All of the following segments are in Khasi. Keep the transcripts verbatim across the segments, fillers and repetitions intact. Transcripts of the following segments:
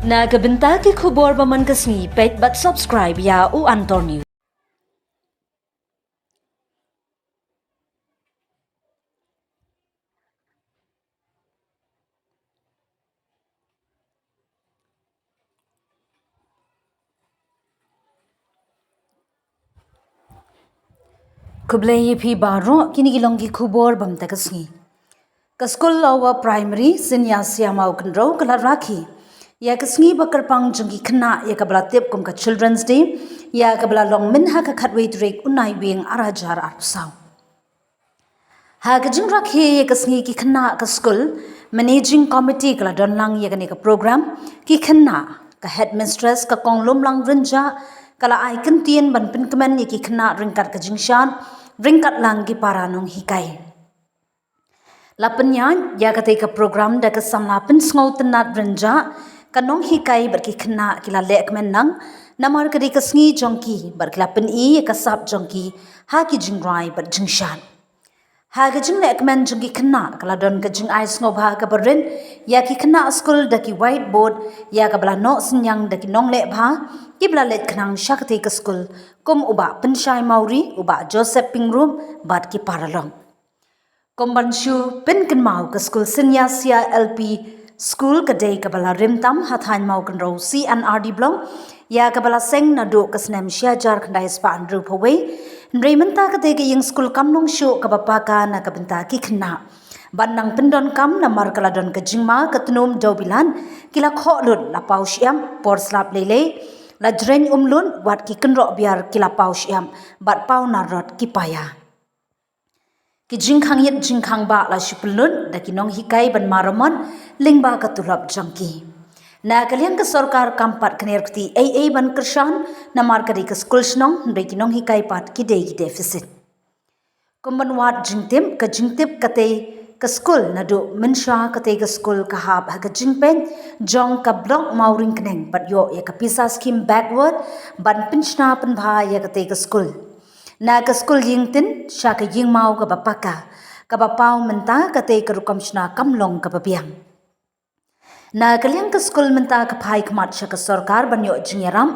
Na ka bynta ki khubor ba man ka sngi, peit bad subscribe ïa U Antor News. Khublei ïa phi baroh, kine ki long ki khubor ba mynta ka sngi. Ka skul Lower Primary Synshar Mawkynrew ka la rakhe ïa ka sngi ba kyrpang jong ki khynnah, ïa kaba la tip kum ka Children's Day, ïa kaba la long mynha ka khatwei tarik u Naiwieng ar hajar arphew saw. Ha ka jingrakhe ïa ka sngi ki khynnah ka skul, Managing Committee ka la don lang ïa kane ka program. Ki khynnah, ka Headmistress ka Kong Lumlang Rynjah ka la ai kyntien ban pynkmen ïa ki khynnah ryngkat ka jingshad, ryngkat lang ki para nonghikai. La pynïaid ïa katei ka program da ka samla Pynsngewtynnad Rynjah, ka nonghikai bad ki khynnah ki la leh kmen lang namar ka dei ka sngi jong ki bad ki la pyni ïa ka sap jong ki ha ki jingrwai bad jingshad. Ha ka jingleh kmen jong ki khynnah ka la don ka jingai sngewbha kaba rit ïa ki khynnah skul da ki whiteboard, ïa kaba la noh synñiang da ki nongleh bha kiba la leit khnang sha katei ka skul, kum u Bah Pynshai Mawrie, u Bah Joseph Pyngrope bad ki paralok. Kum ban shu pynkynmaw, ka skul Synshar L P School ka dei kaba la rim tam ha thaiñ Mawkynrew C and R D Block, ïa kaba la seng naduh ka snem shi hajar khyndai spah hynriewphew wei. Hynrei mynta katei ka ïing skul kam long shuh kaba paka na ka bynta ki khynnah. Ban nang pyndonkam namar ka la don ka jingma ka tnum dewbilat, ki la khoh lut la paw shyiap, por slap lei lei la jreng um lut, wat ki kynroh biar ki la paw shyiap bad paw narot ki paia. Ki jingkhang ïit jingkhang bah la shu pynlut da ki nonghikai ban maramot lyngba ka tulop jong ki. Na ka liang ka sorkar kam pat kner kti ei ei ban kyrshan, namar ka dei ka skul shnong, hynrei ki nonghikai pat ki dei ki deficit. Kum ban wad jingtip, ka jingtip katei ka skul naduh mynshuwa katei ka skul ka hap ha ka jingpeit jong ka Block Mawryngkneng bad ïoh ïa ka pisa skim backward ban pynshna pynbha ïa katei ka skul. Na ka skul ïingtin sha ka ïingmaw kaba paka, kaba paw mynta katei ka rukom shna kam long kaba biang. Na ka liang ka skul mynta ka phai khmat sha ka sorkar ban ïoh jingïarap,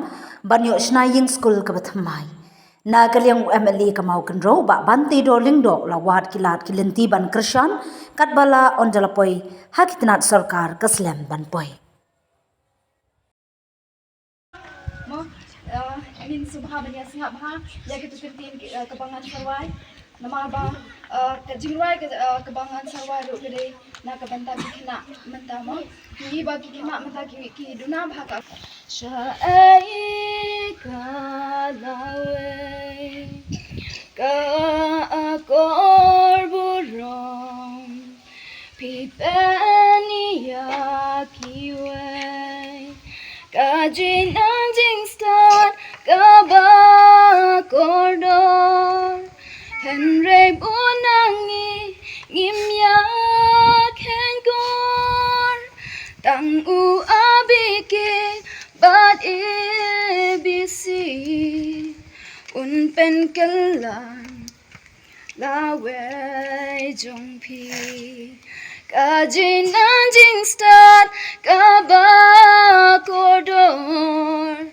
ban ïoh shna ïing skul kaba thymmai. Na ka liang u M L A ka Mawkynrew, Bah Banteidor Lyngdoh, la wad ki lad ki lynti ban kyrshan, katba la ong da la poi ha ki tnat sorkar ka slem ban poi. Mo, eh, ngin sngewbha ban ïa sngap bha ïa kito ki ktien, eh, kaba ngan sa rwai. Namar ba, eh, ka jingrwai ka, eh, kaba ngan sa rwai ruh ka dei na ka bynta ki khynnah mynta mo. Ngi ba ki khynnah mynta ki, ki duna bha ka. Shaei ka lawei ka akor burom. Phi pyni ïa kiwei ka jingnang jingstad kaba kordor. Hynrei bun na ngi ngim ïa khein kor. Tang u A B K bad A B C un pynkylla lawei jong phi. Ka jingnang jingstad kaba kordor.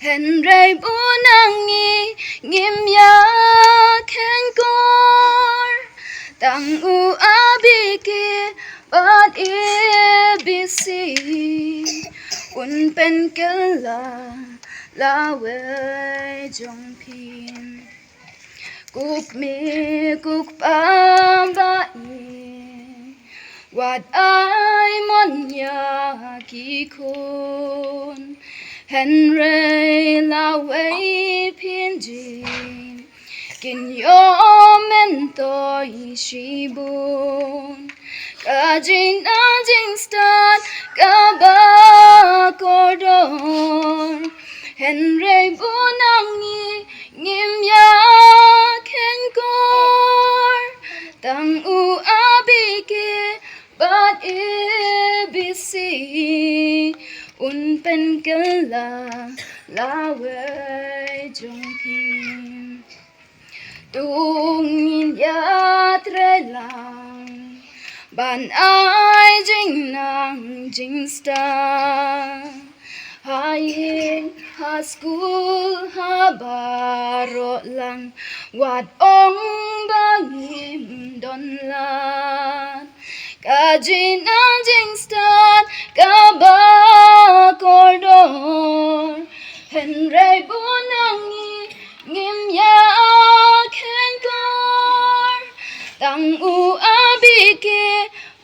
Hynrei bun na ngi ngim ïa khein kor. Tang u A B K bad A B C un pynkylla lawei jong phi. Kuk kmie kuk kpa ba ïeit, wat ai mon ïa ki khun. Hynrei lawei phin jin, kin ïoh myntoi shibun. Ka jingnang jingstad kaba kordor. Hynrei bun na ngi ngim ïa khein kor. Tang u A B K bad A B C un pynkylla lawei jong phi. To ngin ïatrei lang ban ai jingnang jingstad. Ha skul ha baroh lang, wat ong ba ngim don lad. Ka jingjnang jingstad kaba kordor, hynrei bun na ngi ngim ïa khein kor. Tang u A B K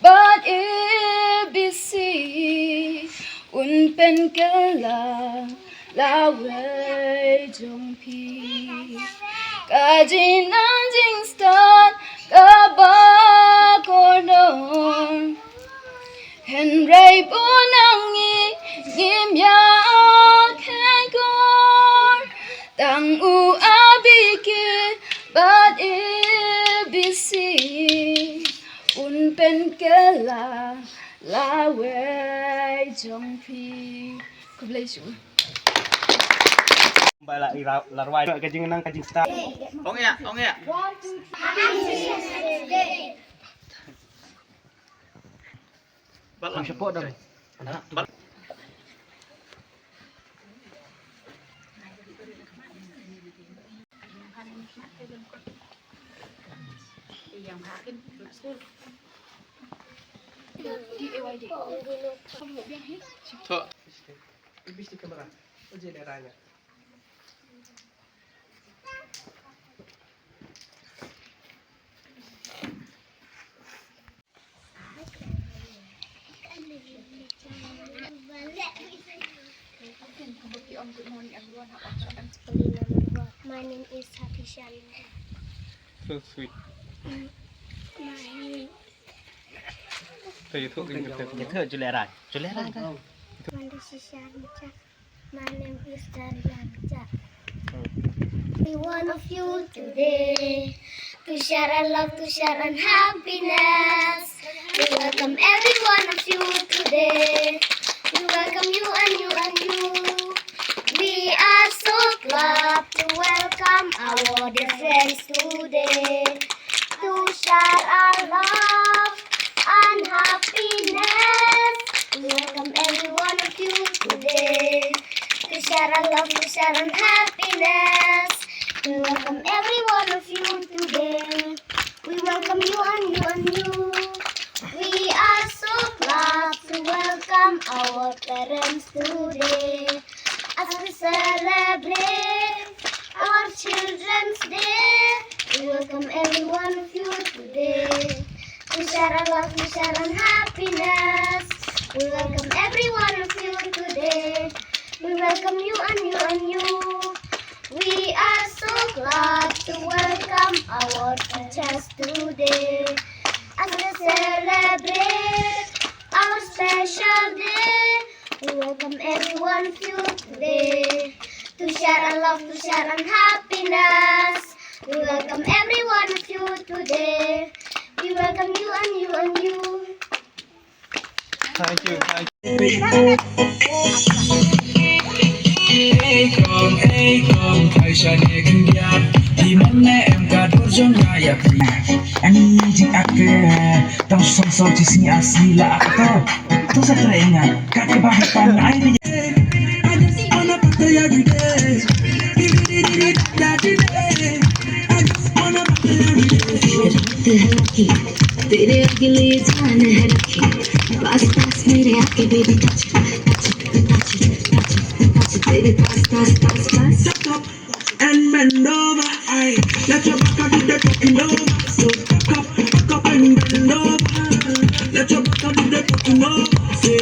bad A B C, un pynkylla lawei jong phi. Ka jingjnang jingstad kaba kordor, hynrei bun na ngi ngim ïa khein kor. Tang u A B K bad A B C, un pynkylla lawei jong phi. Khublei shibun. Ba la ira la rwai ka jingnang ka jingstad. Ong ïa, ong ïa. Ba la support dong. To. Ibis di kamera. Oje le ranya. My name is Hatishan. So sweet. My name Ito, ito, ito, ito. Ito, Julera. Julera ka? Mandisishan Jack. My name is Darian Jack. Every one of you today to share our love, to share our happiness. We welcome every one of you today. We welcome you and you and you. We are so glad to welcome our dear friends today. To share our love and happiness. We welcome every one of you today. To share our love, to share our happiness. We welcome every one of you today. We welcome you and you and you. We are so glad to welcome our parents today. As we celebrate our Children's Day, we welcome every one of you today. To share our love, to share our happiness. We welcome every one of you today. We welcome you and you and you. We are so glad to welcome our teachers today. As we celebrate our special day, we welcome every one of you today. To share our love, to share our happiness. We welcome every one of you today. We welcome you and you and you. Thank you, thank you. Ei kong, ei kong, phai shane khyndiat. Iman ne em ka dur jong nga ïa phi. Ani jingakte, tang song song jisngi asngi la akto. To sa try nga, kat ka ba haipan ai bi. I just wanna party every day. I just wanna party every day. तेरे अगले जान है लकी, पास पास मेरे आके baby touch, touch, touch, touch, touch, तेरे पास पास पास पास. And bend over, aye. Let your back do the talking over. So cock up, cock up and bend over. Let your back do the talking over. Say.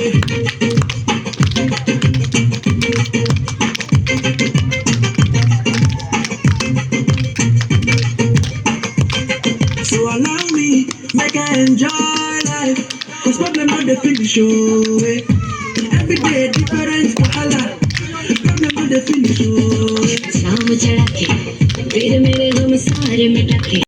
So allow me, make I enjoy life. 'Cause problem no dey finish, oh, eh. Every day different wahala. Problem no dey finish, oh, eh. सांस चढ़ा के, तेरे मेरे गम सारे मिटा के.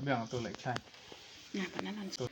Biang tu leh khlaiñ. Nga pat na lan. Tu